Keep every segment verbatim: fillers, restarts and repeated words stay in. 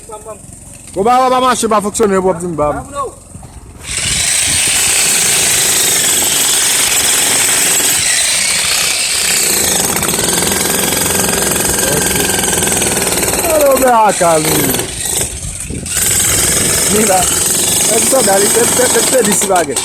Bon, ba, ba, ba mache, pa fonksyone, w ap di m, ba. Alò, ben, a kalmi. Mira, e ti sòda, li, li, li, li, li, li, li, bagay.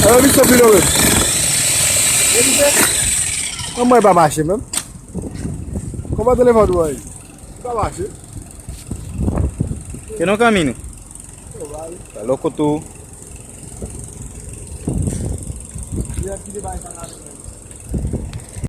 Alò, misye pi lwen. Mwen mwen pa mache menm. Kòman telefòn ou an ye? Li pa mache. Ke non kanmi nou. Alò kote w.